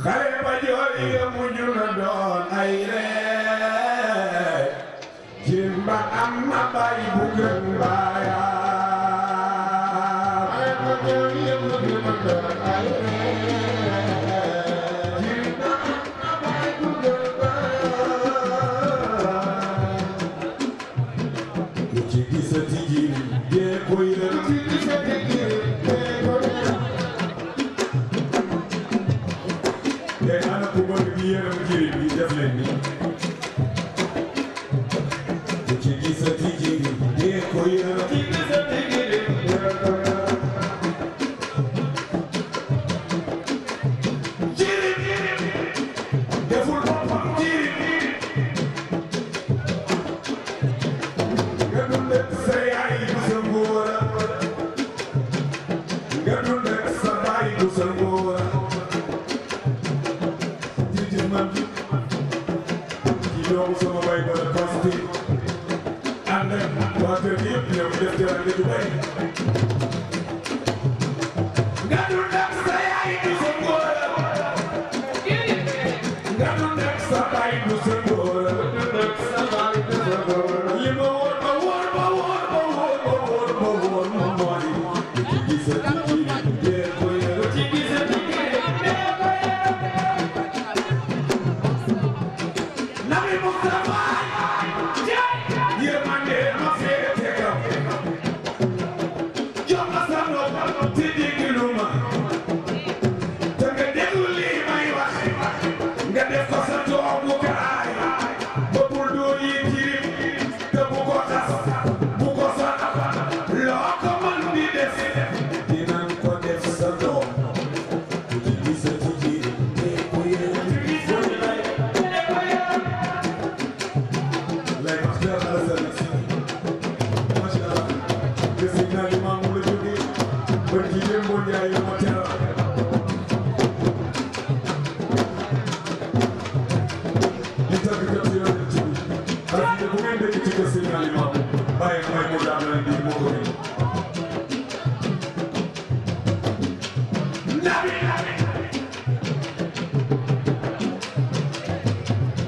xale ba jooy ya mujj na doon ay ree jirim ba am na baay bu gën baayam xale ba jooy ya mujj na doon ay ree jirim ba am na baay bu gën baayam ku ci gisati jirim dee ko yërëm ku ci gisati jirim dee ko yërëm te ana ku bëgg di yërëm jirim yi def leen ni ku ci gisati jirim dee ko yërëm ku ci gisati jirim dee ko yërëm jirim deful boppam jirim nga dundal sa yaay du sa ngóora nga dundal sa baay du sa ngóora ci doomu sama bay ba la constaté ànd ak waa kër gi yëpp ñëw def teraanga ju bay nga dundal sa yaay du sa ngóora nga dundal sa baay du sa ngóora li ma wóor ba wóor ba wóor ba wóor ba wóor ba wóor moom moo di ku ci gisati jirim dee ko yërëm ku ci gisati jirim dee ko yërëm Nabi Mustafa yërmande ma féete kaw jox ma sa nopp te déglu ma te nga déglu lii may wax nga def ko sa toogukaay ba bul doo yi jirim te bu ko xas bu ko sonal loo ko mën di def dinañ ko def sa doom ku ci gisati jirim dee ko yërëm lay wax dara la sa nasi macha allah te si naa li maamu la jógee ba ci démboo njaay la ma teral di tagg kat si yoon ci bi ak bu ngeen dégg ci kër si naa li maamu bàyyi may mu daal leen di moo ko nii nabi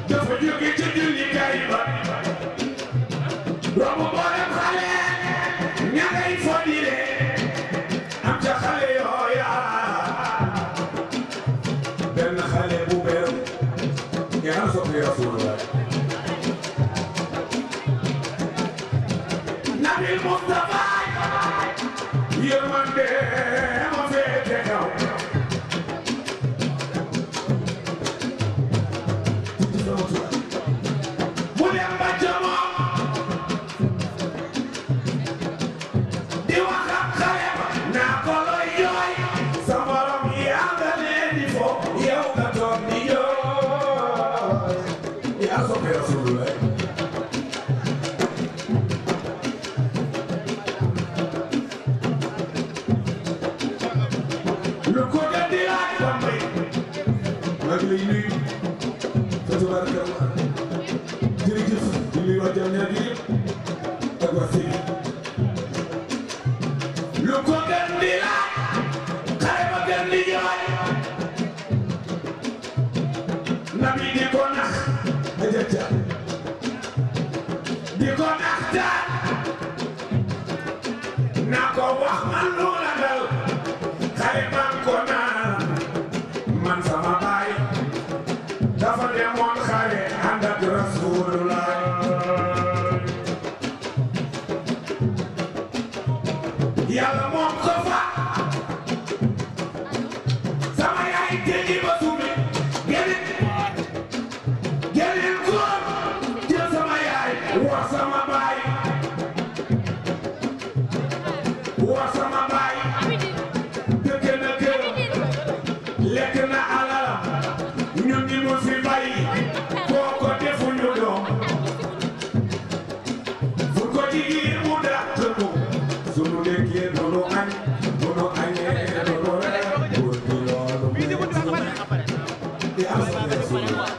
dafa jóge ci jullikaay ba romb mboolem xale ña ngay fodile am ca xale yooya benn xale bu beew ngeen am soppi Rasulullah Nabi Mustafa yërmande ma féete kaw mu dem ba jamono di wax ak xale ba naa ko looy jooy sa morom yaa nga leen di fo yow nga toog di jooy yaa soppi Rasulullah lu ko gën di laaj Bambey maa ngi lay nuyu fa tabarakallah jërëjëf di nuyu waa Jamñaar gi yëpp ak waa Sédhiou lu ko gën di laaj xale ba gën di jooy nabi di ko nax ajaja di ko nax taan naa ko wax man lu la dal xale man ko naan man sama baay dafa demoon xare ànd ak Rasulullah yàlla moom ko fa sama yaay tëji ba sumi gelin góor jël sama yaay wax sama baay wax sama baay dëkk na kër lekk na alalam ñun ñi mu fi bay kooko defuñu doom fu ko jigéen mu dàq ko sunu lekkee doonu añ doonu añee doonu reer góor gi loolu di am sa Rasulullah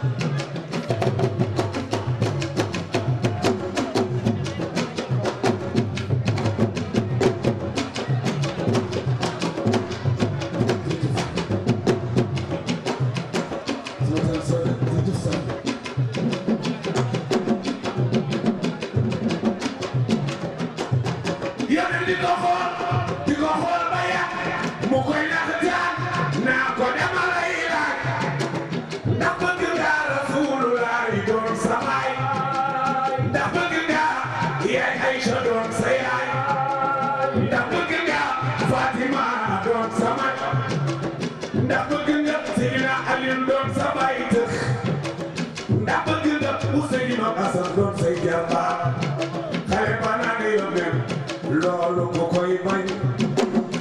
Seydina Aliou doon sa baay tëx ndax bëgg nga Ousseynou Assane doon say jarbaat xale ba naan yónneen loolu ko koy bañ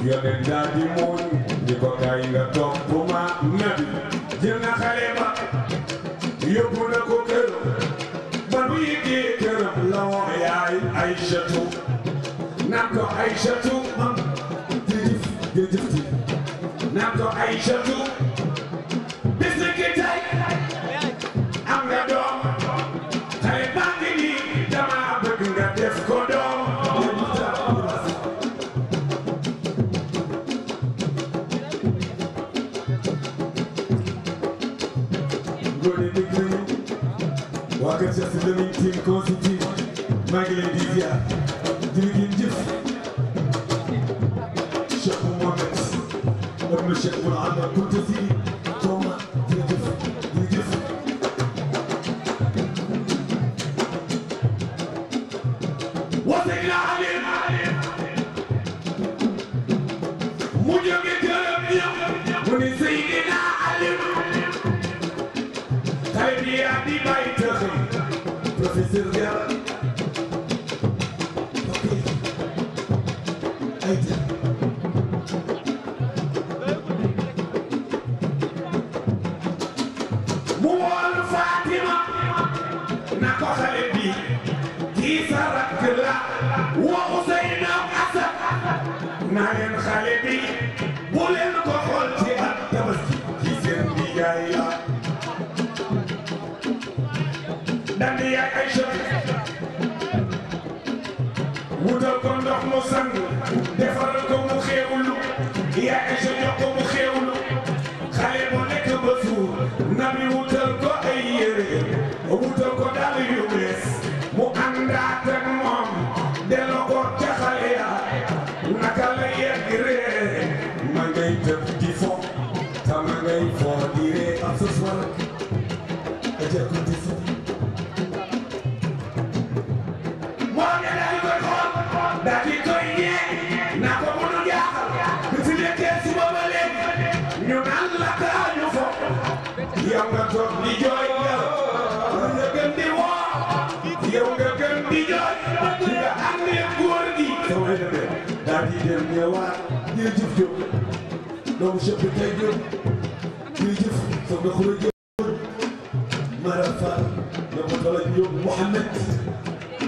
yónneen daal di muuñ di ko kay nga topp ma nabi jël na xale ba yóbbu na ko kër ba nu yëgee këram la wax yaay Aïchatou naan ko Aïchatou jërëjëf naan ko Aïchatou bis na ki tey am nga doom xale baa ngi nii dama bëgg nga def ko doom ngoone dégg nañu waa kër Cheikh Si Lamine Tine constitue maa ngi leen di ziar jërëjëf Cheikh Mohamed ibn Cheikh Bul Adda Kunta Sidi Tooma jërëjëf wa Seydina Ali mu jóge këram ñëw mu ni Seydina Ali xale bi yaa di bàyyi tëxi professeur Diarra ok ay mu woolu Fatima na ko xale bi kii sa rakk la wa Ousseynou Assane na leen xale bi bu leen ko xool ci at Tabaski ci seen nijaay la dandi yaay Aïchatou wutal ko ndox mu sang defaral ko mu xeewlu yaay Aïchatou jox ko mu xeewlu xale bu lekk ba suur nabi wutal ko ay yére wutal ko dàll yu bees mu àndaat ak moom delloo ko ca xale ya naka la yegg ree ma ngay tëb di fo ta ma ngay fo di ree ak sa soir aja ko di si moo nga daal di koy xool daal di koy ñee na ko mënu jaaxal bi fi nekkee suba ba léegi ñu naan la kaañu fo yow nga toog di jooy yow nga gën di woo yow nga gën di jooy nga ànd ak góor gi sama demee daal di dem ñëwaat jërëjëf Diop doomu chef bi tey Diop jërëjëf soxna Khoura Diop Mara Fall doomu Talla Diop Mouhamed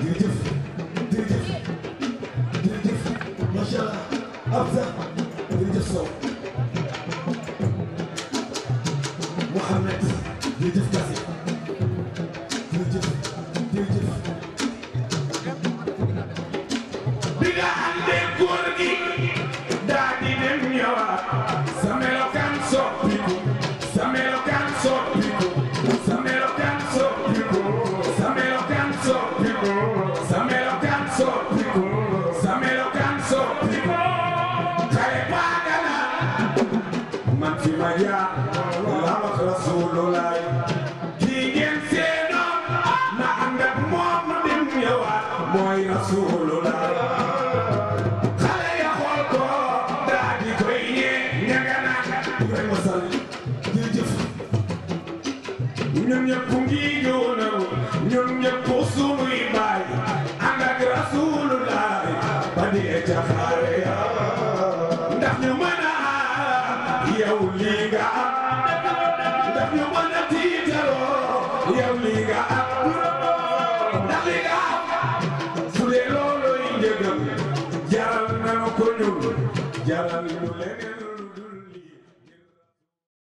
jërëjëf macha Allah Abza jërëjëf Sow Mouhamed jërëjëf Kassi jërëjëf bi nga àndee góor gi daa di dem ñëwaat sa melokaan soppiku sa melokaan soppiku sa melokaan soppiku sa melokaan soppiku sa melokaan soppiku sa melokaan soppiku xale baaga na man fi ma jaar la wax Rasulullah kii ngeen seenoon na ànd ak moom dem ñëwaat mooy Rasulullah xale ya xool ko daa di koy ñee ñanga naan Ibrahima Sall jërëjëf ñun ñëpp ngi ñëwoon ñun ñëpp sunuy baay ànd ak Rasulullah ba di ca xare ya ndax ñu mën a yow lii nga am ndax ñu mën a tiitaroo yow lii nga am ndax lii nga am